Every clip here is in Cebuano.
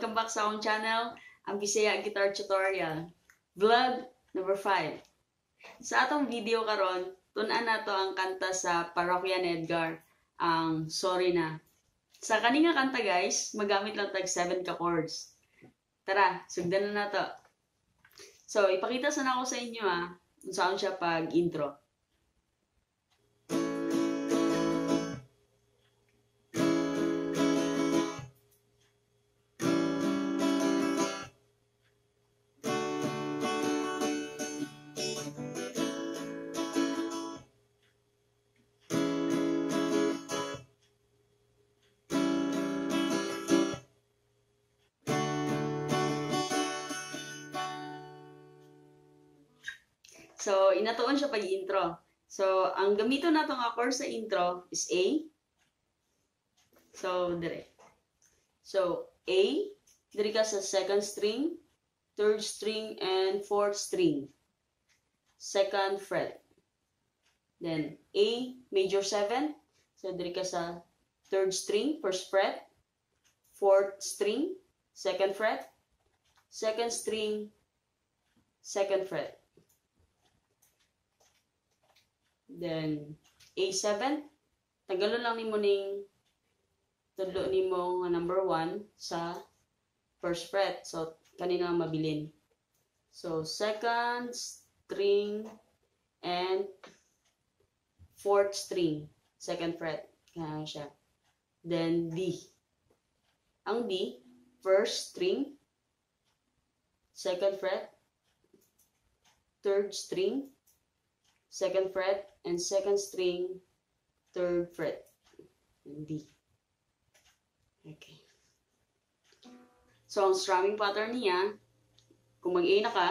Welcome back sa akong channel, ang Bisaya Guitar Tutorial. Vlog number 5. Sa atong video karon, tun-an nato ang kanta sa Parokya ni Edgar, ang Sorry Na. Sa kani nga kanta guys, magamit lang tag 7 ka chords. Tara, sugdan na nato. So, ipakita sana ako sa inyo kung saan siya pag intro. So, inatuon siya pag-intro. So, ang gamiton nato nga chord sa intro is A. So, dire. So, A, dire ka sa second string, third string, and fourth string. Second fret. Then, A major 7. So, dire ka sa third string, first fret, fourth string, second fret, second string, second fret. Then, A7, tanggalon lang nimo ning tudlo nimo nga number 1 sa first fret. So, kanina mabilin. So, second string and fourth string, second fret. Kaya siya. Then, D. Ang D, first string, second fret, third string, second fret, and second string, third fret. And D. Okay. So, ang strumming pattern niya, kung mag-A na ka,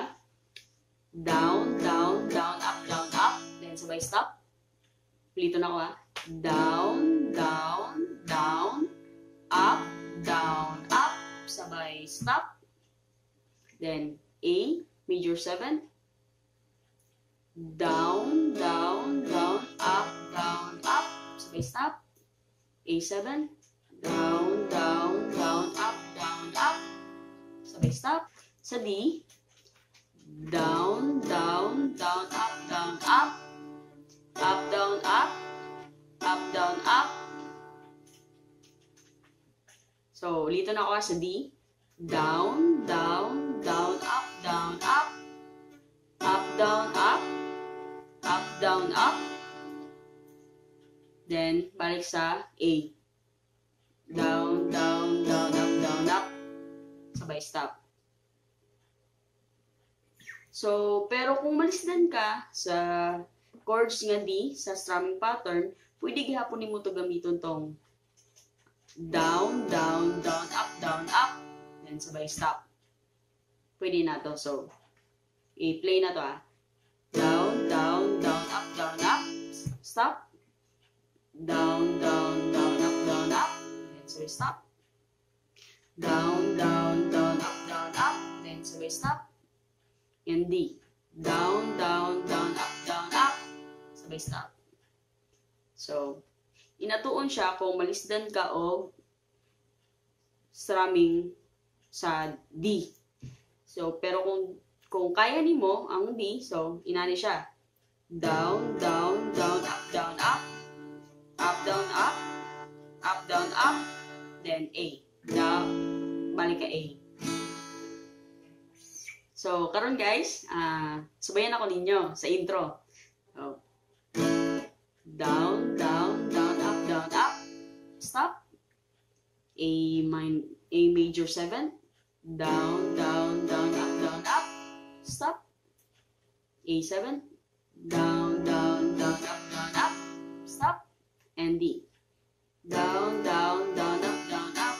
down, down, down, up, down, up, then sabay stop. Plito na ko ha. Down, down, down, up, down, up, sabay stop. Then, A, major 7, down, down, down, up, down, up, sabay stop. A7, down, down, down, up, down, up, sabay stop. Sa D, down, down, down, up, down, up, up, down, up, up, down, up. So, ulitin ako sa D, down, down, down, up, down, up, up, down, up, up, down, up. Then, balik sa A. Down, down, down, up, down, up. Sabay stop. So, pero kung malisdan ka sa chords nga D, sa strumming pattern, pwede gihapon nimo to gamiton tong down, down, down, up, down, up. Then, sabay stop. Pwede na to. So, i-play na to ah. Down, down, down, up, down, up. Stop. Down, down, down, up, down, up. Then sabay stop. Down, down, down, up, down, up. Then sabay stop. And D. Down, down, down, up, down, up. Sabay stop. So, inatuon siya kung malisdan ka og strumming sa D. So, pero kung kaya nimo ang D, so inani siya. Down, down, down, up, down, up. Up, down, up. Up, down, up. Then A. Down, balik ka A. So, karon guys, subayan ako ninyo sa intro. So, down, down, down, up, down, up. Stop. A major 7. Down, down, down, up, down, up. Stop. A7. Down, down, down, up, down, up. Stop. And D. Down, down, down, up, down, up.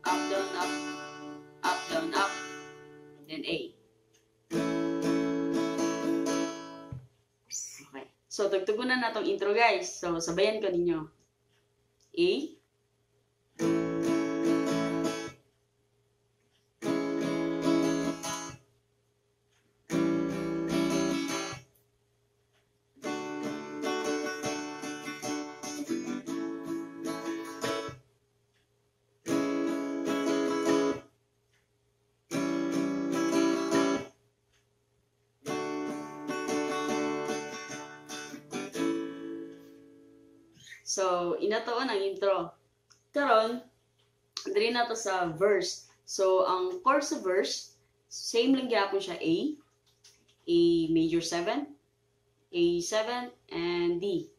Up, down, up. Up, down, up. Then A. Okay. So, tugtugunan na tong intro guys. So, sabayan ko ninyo. A. So, inatoon ang intro. Karon, diri na to sa verse. So, ang chord sa verse, same lang gyapon siya, A, A major 7, A7, and D.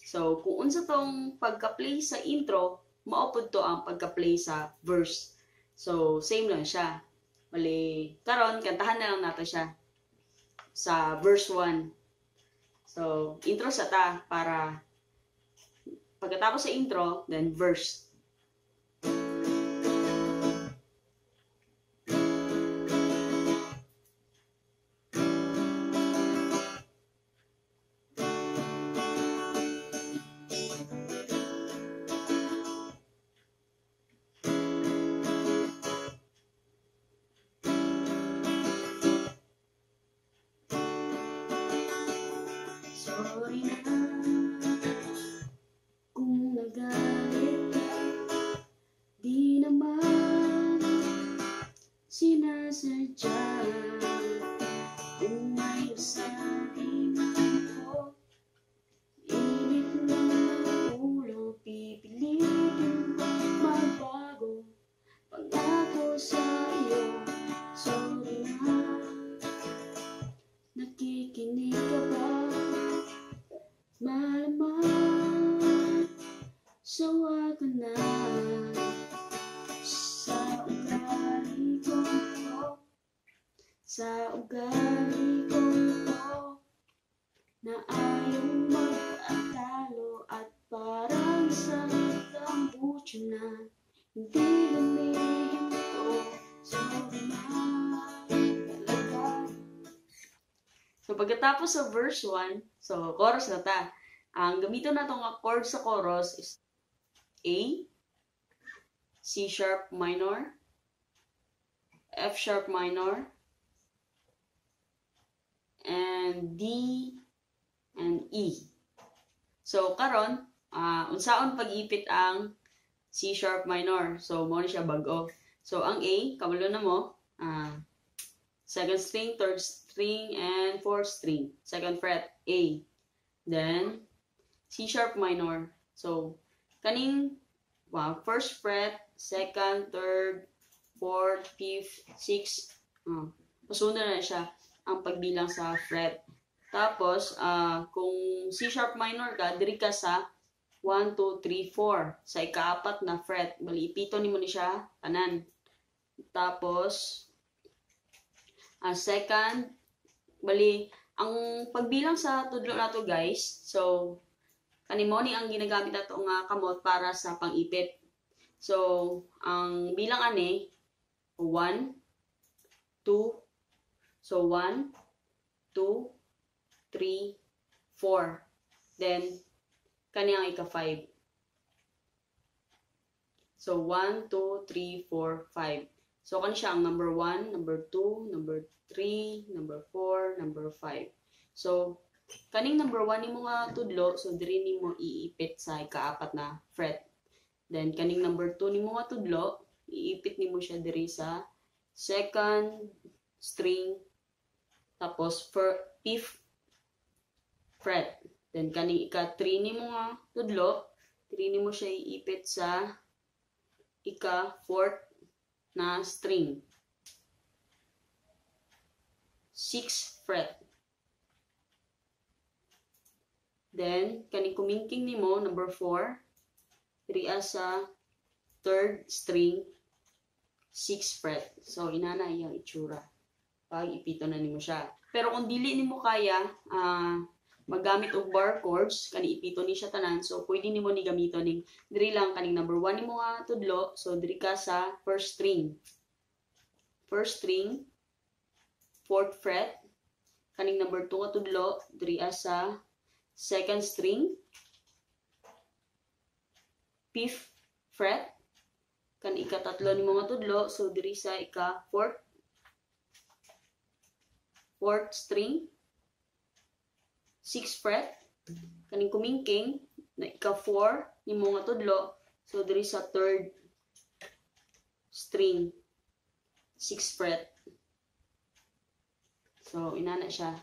So, kung unsa tong pagka-play sa intro, mao pud to ang pagka-play sa verse. So, same lang siya. Bali, karon kantahan na lang nato siya sa verse 1. So, intro sa ta para pagkatapos sa intro, then verse. Sorry na kung nagalit ka, di naman sinasadya. Kung may sabi man ko, init lang ang ulo, pipilitin magbago. Pangako sa iyo, sorry na. Nakikinig ka ba? Malamang sawa ka na sa ugali kong ito, sa ugali kong ito, na ayaw magpatalo at parang sa kombucha na hindi humihinto. Sorry na talaga. So, pagkatapos sa verse 1, so, chorus na ta. Ang gamiton nato nga chord sa chorus is A, C sharp minor, F sharp minor, and D, and E. So, karon, unsaon pag-ipit ang C sharp minor. So, mao ni siya bag-o. So, ang A, kabalo na mo, second string, third string, and fourth string. Second fret, A. Then, C sharp minor. So, kaning first fret, second, third, fourth, fifth, sixth. Pasunod na siya ang pagbilang sa fret. Tapos, kung C sharp minor ka, diri ka sa 1, 2, 3, 4. Sa ikaapat na fret. Bali, ipito nimo ni siya, tanan. Tapos, second, bali, ang pagbilang sa tudlo nato guys, so, kani mo ni ang ginagamit nato nga kamot para sa pang-ipit. So, ang bilang ani, 1, 2, so 1, 2, 3, 4. Then, kani ang ika-5. So, 1, 2, 3, 4, 5. So, kani siya ang number 1, number 2, number 3, number 4, number 5. So, kaning number 1 nimo nga tudlo, so diri nimo iipit sa ikaapat na fret. Then, kaning number 2 nimo nga tudlo, iipit nimo siya diri sa second string, tapos fifth fret. Then, kaning ika-3 nimo nga tudlo, diri nimo siya iipit sa ika-4th na string, 6th fret. Then, kaning kumingking nimo, number 4, diri sa third string, 6th fret. So, inana iyang itsura pag ipito na nimo siya. Pero kung dili nimo kaya maggamit og bar chords, kani ipito ni siya tanan, so pwede nimo ni gamiton ning diri lang kaning number 1 nimo nga tudlo, so diri ka sa first string. First string, fourth fret, kaning number 2 nga tudlo, diri sa second string, fifth fret, kan ikatatlo nimo nga tudlo, so diri sa ika fourth string, 6th fret, kaning kumingking na ika-4 nimo nga tudlo, so diri sa third string, 6th fret. So inana siya.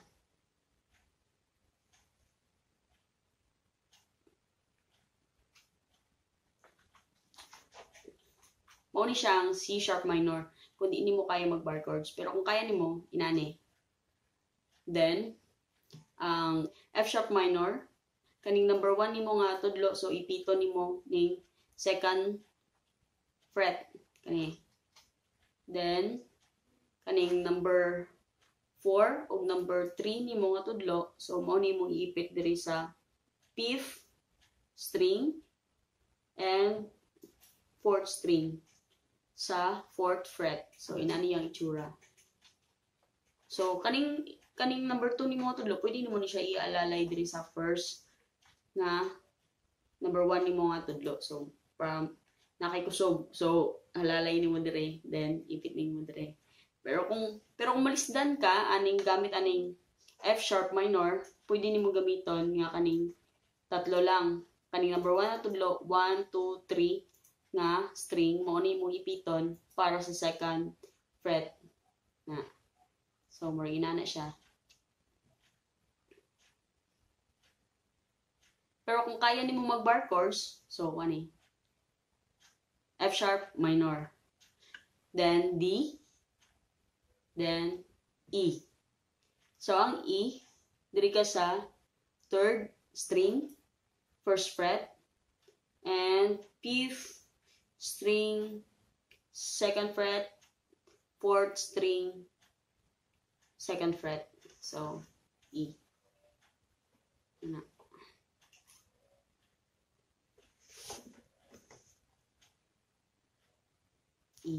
Mao ni siya ang C sharp minor kung di nimo kaya mag bar chords. Pero kung kaya nimo, inani. Then, ang F sharp minor, kaning number 1 nimo nga tudlo, so ipito nimo ning second fret kani. Then kaning number 4 ug number 3 nimo nga tudlo, so mao nimo iipit diri sa fifth string and fourth string sa fourth fret. So inani ang itsura. So kaning number 2 nimo nga tudlo, pwede nimo ni siya ialalay diri sa first nga number 1 nimo nga tudlo. So from nakay kusog, so halalay nimo dire, then ipit nimo dire. Pero kung malisdan ka aning gamit aning F sharp minor, pwede nimo gamiton nga kaning tatlo lang. Kaning number 1 na tudlo, 1, 2, 3 nga string mao ni imong ipiton para sa second fret na. So more inana siya. Pero kung kaya nimo mag bar chords, so kani F sharp minor, then D, then E. So ang E diri ka sa third string, first fret, and fifth string, second fret, fourth string, second fret. So E. Ana. E.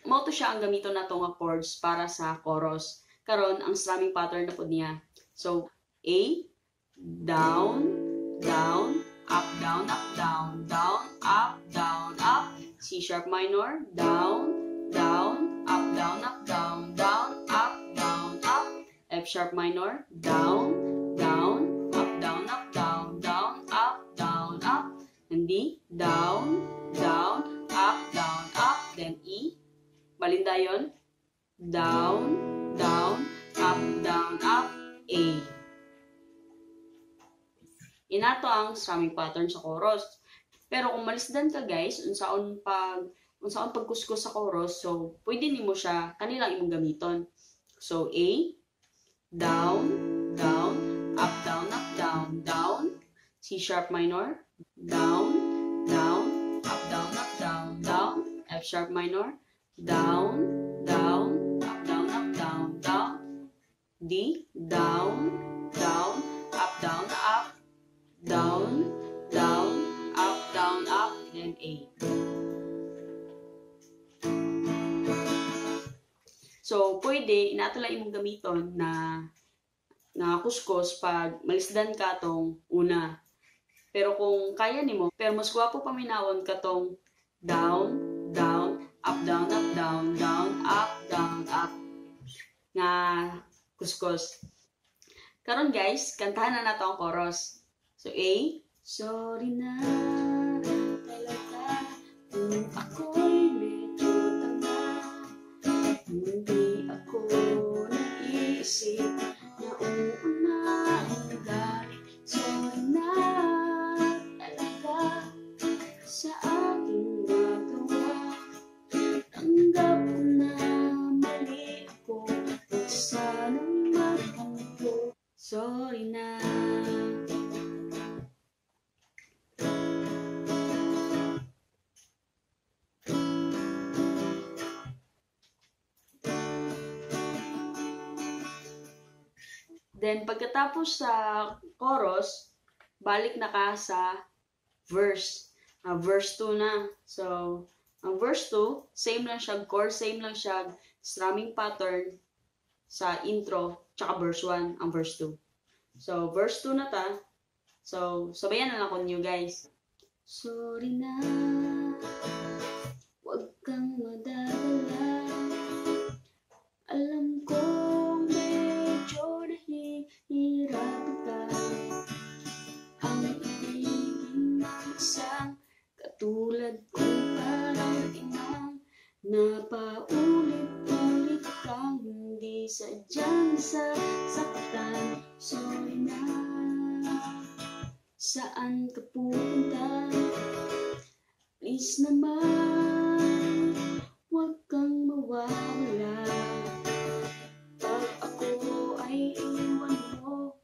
Mao to siya ang gamiton nato nga chords para sa chorus. Karon ang strumming pattern na pud niya. So A, down, down, up, down, up, down, down, up, down, up. C sharp minor, down, down, up, down, up, down, down, up, down, up. F sharp minor, down, down, up, down, up, down, down, up, down, up. And D, down, down, up, down, up. Then E, balindayon, down, down, up, down, up, A. Inato ang strumming pattern sa chorus. Pero kung malisdan ka guys, unsaon pagkuskus sa chorus, so pwede nimo siya kanilang imong gamiton. So A, down, down, up, down, up, down, down, C sharp minor, down, down, up, down, up, down, down, F sharp minor, down, down, up, down, up, down, down, D, down, down, up, down, up, down, down, up, down, up, then A. So, pwede, inato lang imong gamiton na kuskos pag malisdan ka tong una. Pero kung kaya nimo, pero mas gwapo paminawon ka tong down, down, up, down, up, down, down, up, down, up nga kuskos. Karon guys, kantahan na nato ang chorus. So A, sorry na talaga kung ako'y medyo tanga, hindi ako nag-iisip na uuna ang galit. Sorry na talaga sa aking nagawa, tanggap ko na mali ako, huwag sanang magtampo. Sorry na. Then, pagkatapos sa chorus, balik na ka sa verse. Verse 2 na. So, ang verse 2, same lang siya chord, same lang siya strumming pattern sa intro, tsaka verse 1, ang verse 2. So, verse 2 na ta. So, sabayan na lang ko niyo guys. Sorry na, wag kang madadala. Alam kong medyo nahihirapan ka. Ang ibigin ng isang katulad kong parang inang na paulit-ulit kang hindi sadyang sasaktan. Sorry na sa Saan ka pupunta? Please naman, huwag kang mawawala. Pag ako ay iwan mo,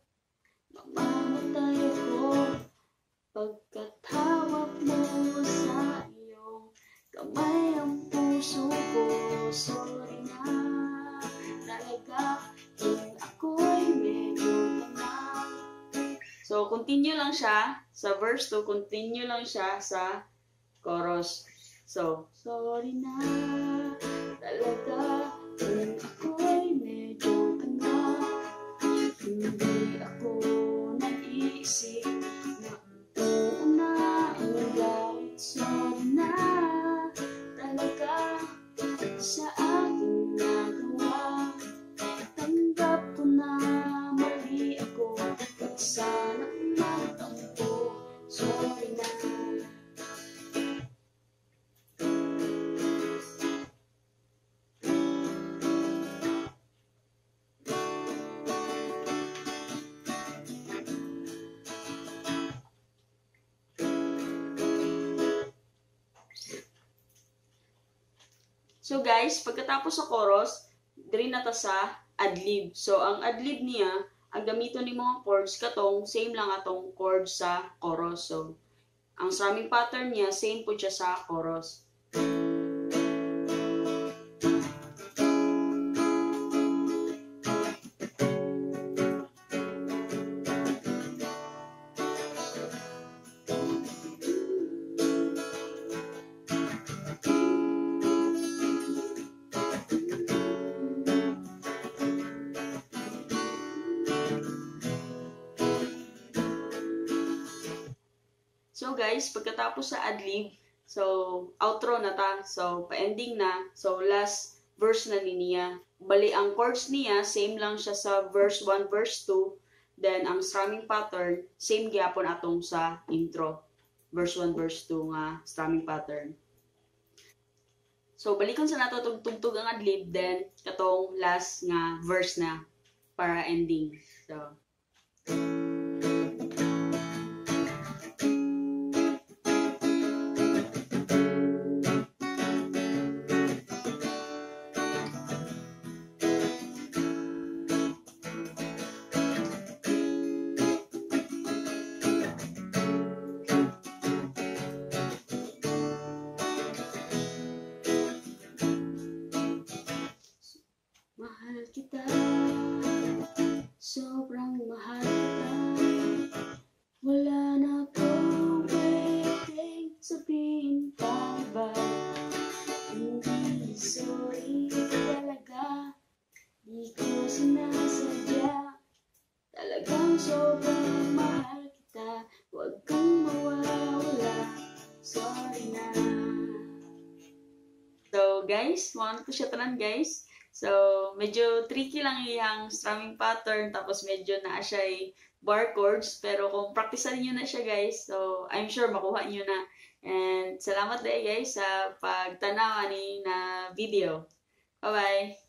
mamamatay ako. Pagkat hawak mo sa iyong kamay ang puso ko. Sorry na talaga kung ako'y medyo tanga. So, continue lang siya sa verse 2, continue lang siya sa chorus. So, sorry na talaga kung ako'y medyo tanga. Hindi ako nag-iisip na uuna ang galit. Sorry na talaga sa aking nagawa. Tanggap ko na mali ako. Wag sana magtampo. Sorry na. So guys, pagkatapos sa chorus, diri na ta sa adlib. So ang adlib niya, ang gamiton nimo nga chords katong same lang atong chords sa chorus. So ang strumming pattern niya same po siya sa chorus. So guys, pagkatapos sa adlib, so outro na ta. So pa-ending na. So last verse na ni niya. Bali ang chords niya, same lang siya sa verse 1, verse 2. Then ang strumming pattern, same gyapon atong sa intro. Verse 1, verse 2 nga strumming pattern. So balikon sa nato tugtog ang adlib, then katong last nga verse na para ending. So mahal kita, sobrang mahal kita. Wala na akong pwedeng sabihin pa ba. Hindi sorry talaga, di ko sinasadya. Talagang sobrang mahal kita, huwag kang mawawala. Sorry na. So guys, mga ko siya tanan guys. So, medyo tricky lang iyang strumming pattern, tapos medyo naa siya bar chords, pero kung praktisan niyo na siya guys, so I'm sure makuha niyo na. And salamat dahil guys sa pagtanaw ani na video. Bye-bye!